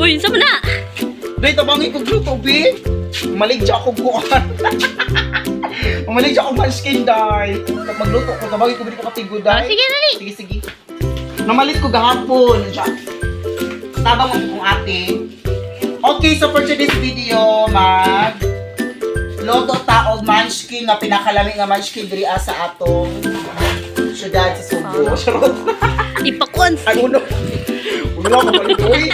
Uy, sa na? Day, tabangi kog luto, bi. Maligya ako kuan. Maligya ako munchkin, day. Pag magluto ko, tabangi ko, bili ko katigo, Ah, day. sige, dali. Sige, sige. Namalit ko gahapon. Siya. Tabang mo kong ate. Okay, so for today's video, mag loto ta og munchkin nga pinakalami nga munchkin diri sa atong syudad sa Subo. Charot. Ipakuan. Ay, uno. Uno ako pa uy.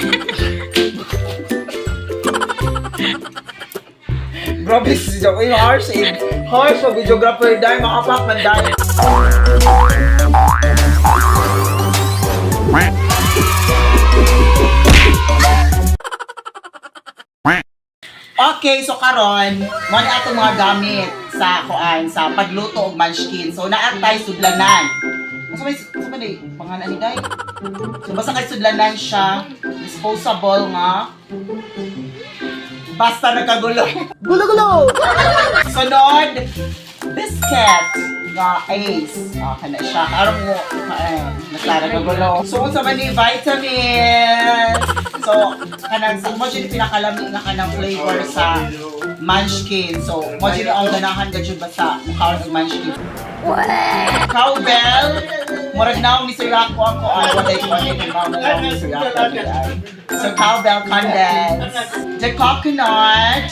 Grabe si Joe. Uy, harsh eh. Harsh ang videographer dahil makapak man dahil. Okay, so karon, mo ni atong mga gamit sa kuan sa pagluto og munchkin. So naatay sudlanan. Unsa may pangalan ni Day? So basta kay sudlanan siya, disposable nga. Basta nagkagulo. Gulo-gulo. Sunod, biscuit nga ace. Ah, kana siya. Aron mo, eh, basta nagkagulo. So unsa man ni vitamin. So kanang sa mo jud pinakalami nga kanang flavor sa munchkin. So mo jud ang ganahan ka jud basta mukaon og munchkin. Cowbell. Murag naong ni Sir Rocco ako ay walay ko ano yung mga naong ni Sir Rocco ay. So cowbell condense. The coconut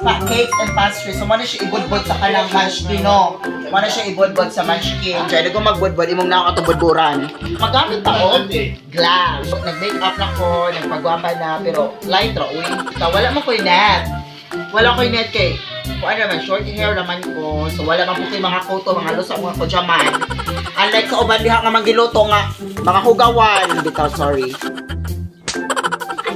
pa cakes and pastry. So mo na siya ibudbud sa kanang munchkin no. Mo na siya ibudbud sa munchkin. Diyan ko magbudbud imong naong atong budburan. Magamit ta og glass. Nag-make up na ko, nagpagwapa na pero light ra uy. Ta wala mo koy net. Wala koy net kay kung ano naman, short hair naman ko. So, wala man po ko'y mga koto, mga lusa, mga kojaman. Unlike sa uban diha nga manggiluto nga, mga hugawan. Bitaw, sorry.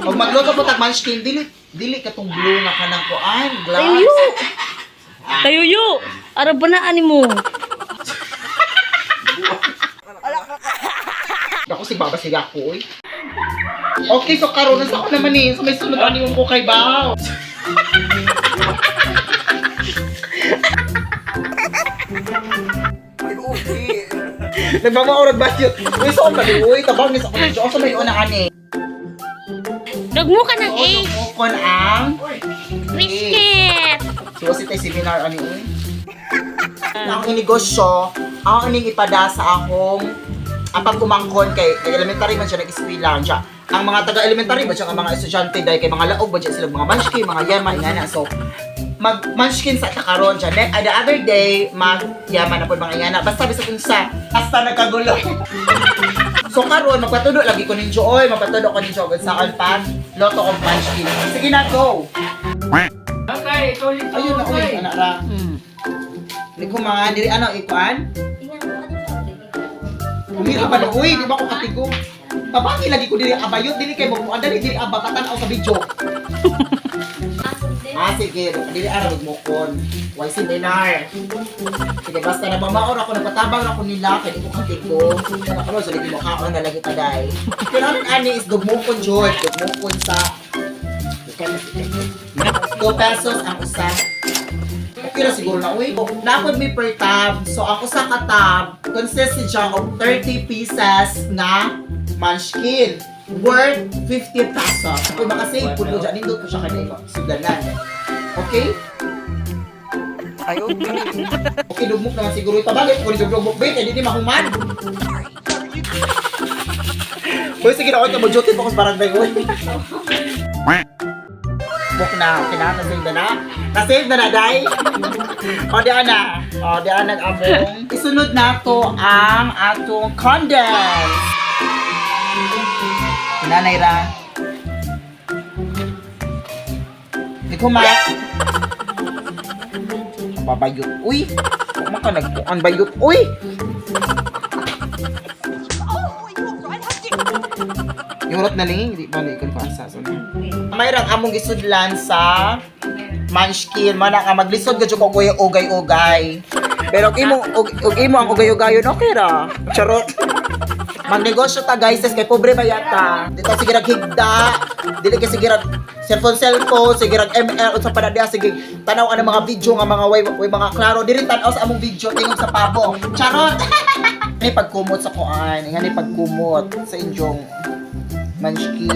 Pag magluto po tag munchkin, dili, dili katong blue nga kanang kuan, glass. Tayuyo. Tayuyo. Ara ba na ani mo? Ako si Baba siga ko, oy. Okay, so karon nasa ako naman eh. So may sunod ani ko kay Bao. Ay, okay. Nagmamaurag ba yun? Uy, so ako mali, uy, tabang ni sa ako. Diyos, may una ani. Dugmo ka ng Oo, egg. dumukon ang Biscuit. So, si tayo seminar ani uy. Ang inegosyo, ang ining ipada sa akong ang pagkumangkon kay kay elementary man siya nag-eskwela siya. Ang mga taga-elementary ba siya ang mga estudyante dahil kay mga laog ba siya sila mga munchkin, mga yaman nga na. So, mag munchkin sa takaron siya. Then, the other day, mag yaman na po mga yana. Basta bisa unsa, basta nagkagulo. So karon magpatudo lagi ko ninyo oy, magpatudo ko ninyo og saan pa loto og munchkin. Sige na go. Okay, tuloy. Ayun na oy, anak ra. Ni ko mga diri ano ikuan? Umira pa na uy, di ba ko katigo? Tabangi lagi ko diri abayot dili kay mo dali diri aba katan-aw sa video. Ah sige, dili ara magmukon. Why seminar? Sige basta na mamaor ako nagpatabang ako nila kay di ko katigo. Kana karon sa lagi mo kaon na lagi taday. Pero ang ani is gugmukon jud, gugmukon sa 2 pesos ang usa. Okay na siguro na, uy. Napod mi per tab. So, ang usa ka tab, consists siya of 30 pieces na munchkin. Worth 50 pesos. Kung makasave po dyan, nindot po siya kay sudlanan. Okay? Ay, okay. Okay, lugmok naman siguro. Tabagay ko ni lugmok, babe. Hindi ni mahuman. Uy, sige na, okay, mo-duty pa ko sa barangay. Uy. Book na. Okay na, na-save na na. Na-save na na, day. O, di ana. O, di ana ang among. Isunod na to ang atong condense. Nanay ra. Di ko ma. Babayot. Uy! Huwag ka nagpuan bayot. Uy! Yurot na ling, di ba na ikaw asa so. Mayroon among gisudlan sa munchkin mana ka maglisod gud ko kuya ugay-ugay. Pero og imo og imo ang ugay-ugayon okay ra. Charot. Magnegosyo ta guys kay pobre ba yata. Dito sige rag higda, dili kay sige rag cellphone cellphone, sige rag ML unsa pa na diha sige tanaw ang mga video nga mga way, way mga klaro diri tan-aw sa among video tingog sa pabo. Charot. May pagkumot sa kuan, ingani pagkumot sa inyong munchkin.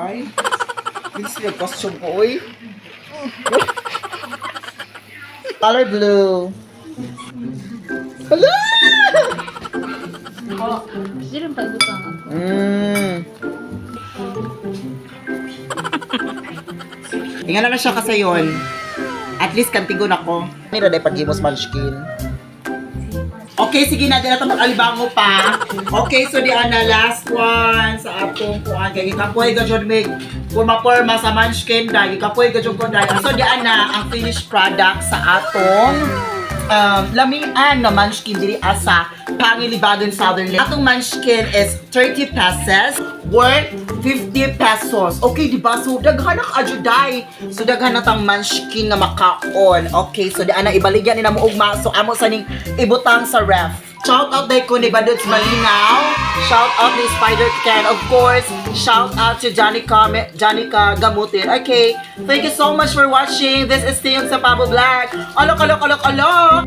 Ay. This is your costume ko, oy. Color blue. Hello! Hindi rin paibutang ako. Tingnan na siya kasi yun. At least kantigon ako. Mira dahil paghimos munchkin. Okay, sige na, di na ito mag-alibango pa. Okay, so di ana last one sa atong kuan. Kay gikapoy ka jud mig porma-porma sa munchkin dahil gikapoy ka jud ko dahil. So di ana ang finished product sa atong lamian na munchkin diri asa Pangilibagan, Southern Leyte. Atong munchkin is 30 pesos worth 50 pesos. Okay, di ba? So, daghan na kaadyo, day. So, daghan na tang munchkin nga makaon. Okay, so di ana ibaligyan ni na mo ugma. So, amo sa ning ibutang sa ref. Shout out day ko ni Baduts Malinaw. Shout out ni Spider Ken. Of course, shout out to Janica, Janica Gamutin. Okay, thank you so much for watching. This is Tiyong sa Pabo Black. Alok, alok, alok, alok!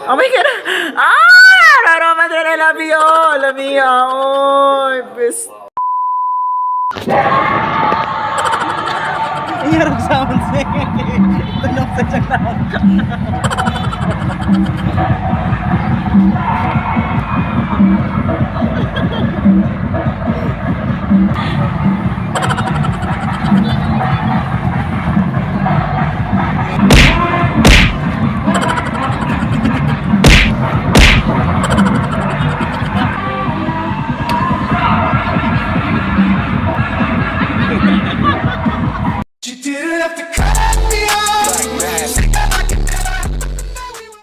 Oh my God! Ah! Raro Madrid, I love you! Love you! Oy, best. Hirap sa Tulog sa tiyan.